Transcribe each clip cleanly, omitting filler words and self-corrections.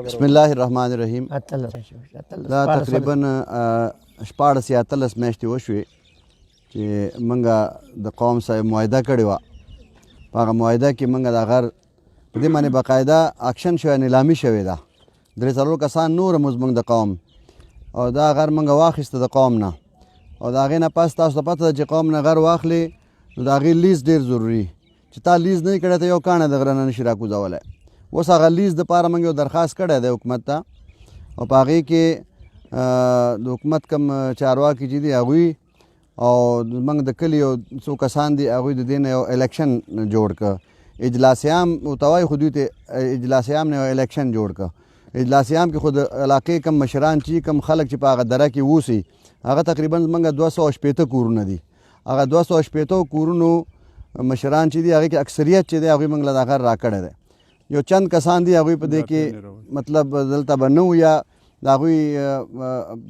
بسم الله الرحمن الرحیم. دا تقریبا 16 یا 13 میاشتې وشوې چې موږ د قوم سره معاهده کړې وه. په هغه معاهده کې موږ د غر په دې باندې باقاعده اکشن شوی، نیلامي شوې ده. درې څلور کسان نور هم زموږ د قوم، او دا غر موږ واخیسته د قوم نه. او د هغې نه پس تاسو ته پته ده چې قوم نه غر واخلې نو د هغې لیز ډېر ضروري، چې تا لیز نه کړی ته یو کاڼی د غره نه نشي راکوزولی. اوس هغه لیز دپاره موږ یو درخواست کړی دی حکومت ته، او په هغې کې د حکومت کوم چارواکي چې دي هغوی او موږ د کلي یو څو کسان دي هغوی د دې نه یو الیکشن جوړ کړ. اجلاس عام ورته وایي، خو دوی ته اجلاس عام نه یو الیکشن جوړ کړ. اجلاس عام کې خو د علاقې کم مشران چې کم خلک چې په هغه دره کې اوسي هغه تقریبا زمونږ 260 کورونه دي. هغه 260 کورونو مشران چې دي هغې کې اکثریت چې دی هغوی موږ له دا غر راکړی دی. یو چند کسان دي هغوی په دې کې مطلب دلته به نه وو یا د هغوی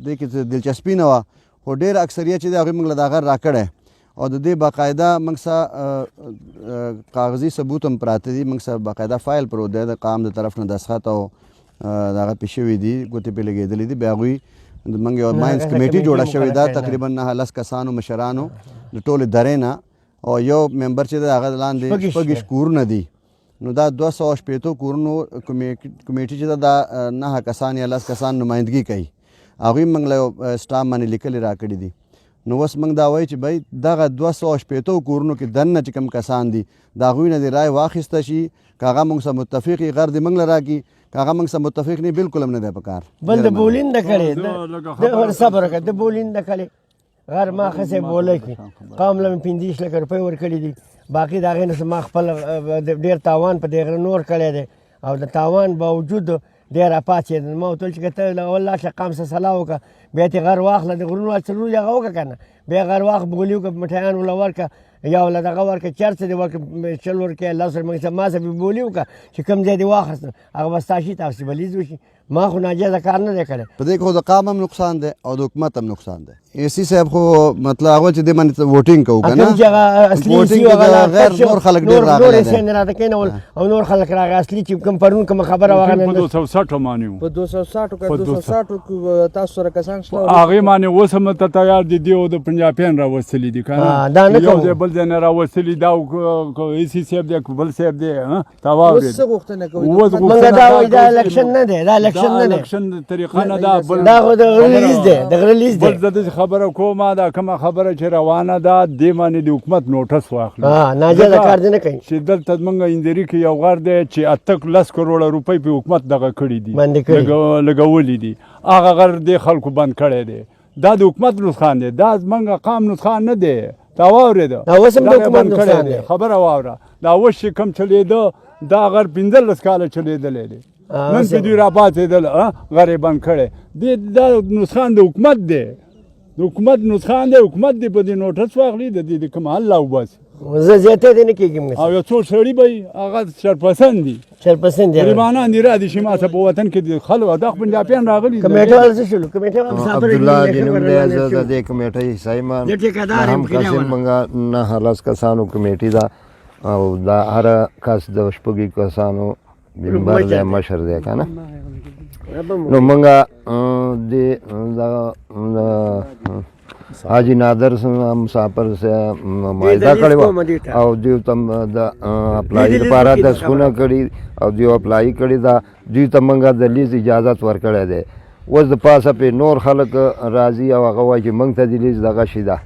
دې کې څه دلچسپي نه وه، خو ډېر اکثریت چې دی هغوی موږ له دا غر راکړی. او د دې باقاعده موږ سره کاغذي ثبوت هم پراته دي، موږ سره باقاعده فایل پروت دی، د قام د طرف نه دستخط او دغه پې شوي دي، ګوتې پې لګېدلې دي. بیا هغوی موږ یو ماینز کمیټي جوړه شوې ده، تقریبا 9 لس کسانو مشرانو د ټولې درې نه، او یو ممبر چې دی هغه لاندې 26 کورونه دي. نو دا 260 کورونو کمیټي چې ده دا 9 کسان یا 10 کسان نمایندګي کوي. هغوی موږ له یو سټامپ باندې لیکلي راکړي دي. نو اوس موږ دا وایو چې بھائی دغه 260 کورونو کې دننه چې کوم کسان دي د هغوی نه دې رای واخیسته شي، که هغه موږ سره متفق وي غر دې موږ له راکړي، که هغه موږ سره متفق نه بالکل هم نه دی پکار. بل د بولین د کړي د صبر وکړه، د بولین د کړي غر ما خسه بوله کی قوم له 25 لک روپۍ ورکړي دي. باقي د هغې نه ما خپل ډېر تاوان په دې غره نور کړی دی، او د تاوان باوجود ډېر راپاڅېدل. ما ورته وویل چې که ته اول لاړ شه قام سره سلا وکړه، بیا ترې غر واخله، د غرونو څلور هغه وکړه که نه، بیا غر واخ بولي وکړه، مټیان وله ورکړه یا وله دغه ورکړه، چر څه دې ورکړه، 20 ورکړه 10 ورکړه، ما سره بولي وکړه چې کوم ځای دې واخیست هغه به ستا شي، تاسو به لیز وشي. ما خو ناجایزه کار نه دی کړی. په دې کې خو د قام هم نقصان دی او د حکومت هم نقصان دی. ای سي صاحب خو مطلب هغه چې دې باندې ووټینګ کوو که نه، کوم چې هغه اصلي ووټینګ سی کې هغه د لا غیر تش شو، نور خلک ډېر نور راغلي نور دي. یې نه راته کېنول او نور خلک راغلي. اصلي چې کوم پرون کوم خبره وغه په 260 باندې وو. په 260 کا؟ په 260 کې تاسو سره کسان شته؟ هغې باندې اوس هم ته تیار دي، دیو د پنجابیان راوستلي دي که دا نه نه، یو کوو. ځای بل ځای نه راوستلي. دا ای سي صاحب دی که بل صاحب دی، ها، تا اوس واورېد؟ څه غوښتنه کوي؟ اوس مونږ غوښتنه دا وایو دا کوو چې الیکشن نه دی، دا الیکشن دا نه دی، الیکشن طریقه نه ده. بل دا خو د غره لیز دی، د غره لیز بل دی. زه داسې خبره کوم، دا کومه خبره چې روانه ده دې باندې د حکومت نوټس واخلي. ناجایزه ځکه کار دې نه کوي. چې دلته موږ اندري کې یو غر دی چې 8 لس کروړه روپۍ په حکومت دغه کړي دي، باندې کړي. لګولي دي، هغه غر دې خلکو بند کړی دی. دا د حکومت نقصان دی، دا زمونږ قام نقصان نه دی. تا واورېده؟ دا اوس هم د دغه حکومت بند کړی نقصان دی. دی. خبره واوره، دا اوس چې کوم چلېده دا غر 15 کاله چلېدلی دی. نن اوس چې دوی راپاڅېدل غر یې بند کړی دی. دا نقصان د حکومت دی، د حکومت نقصان دی. حکومت دې په دې نوټس واخلي، د دې د کوم حل راوباسي. زه زیاته دې نه کېږم. او یو څو سړي به وي، هغه شرپسند دي، شرپسند دي. غریبانان دي، را دي شي ما څه په وطن کې دي خلک دا پنجابیان راغلي دي. کمیټه وال څه شول؟ کمیټه وال مسافر عبدالله دی نوم دی، زه د دې کمیټې حصه یم. زه ټیکهدار یم، هم کلیوال. قسم مونږ 9 لس کسانو کمیټې ده، او دا هر کس د شپږ کسانو ممبر دی، مشر دی که نه. نو مونږ د حاجي نادر مسافر سره معاهده کړې وه، او دوی ته د اپلای لپاره دستخونه کړي او دوی اپلای کړي ده. دوی ته مونږ د لیز اجازت ورکړی دی. اوس د پاسه پې نور خلک راځي او هغه وایي چې مونږ ته د لیز دغه شي ده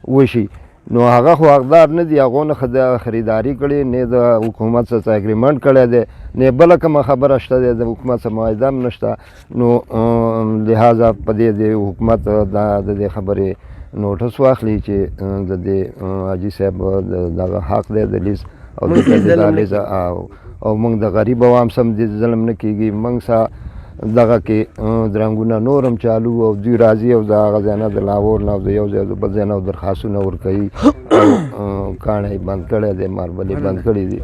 وشي. نو هغه خو حقدار نه دي، هغو نه خریداري کړې، نه د حکومت سره اګریمنټ کړی دی، نه بله کومه خبره شته دی، د حکومت سره معاهده هم نشته. نو لهذا په دې د حکومت دا د دې خبرې نوټس واخلي چې د دې حاجي صاحب دغه حق دی د لیز او د دا لیز، او موږ د غریب عوام سم د ظلم نه کیږي. موږ سره دغه کې درنګونه نور هم چالو او دوی راځي او د هغه ځای نه، د لاهور نه او د یو ځای د بل ځای نه درخواستونه ورکوي، او کاڼی بند کړی دی، ماربلې بند کړي دي.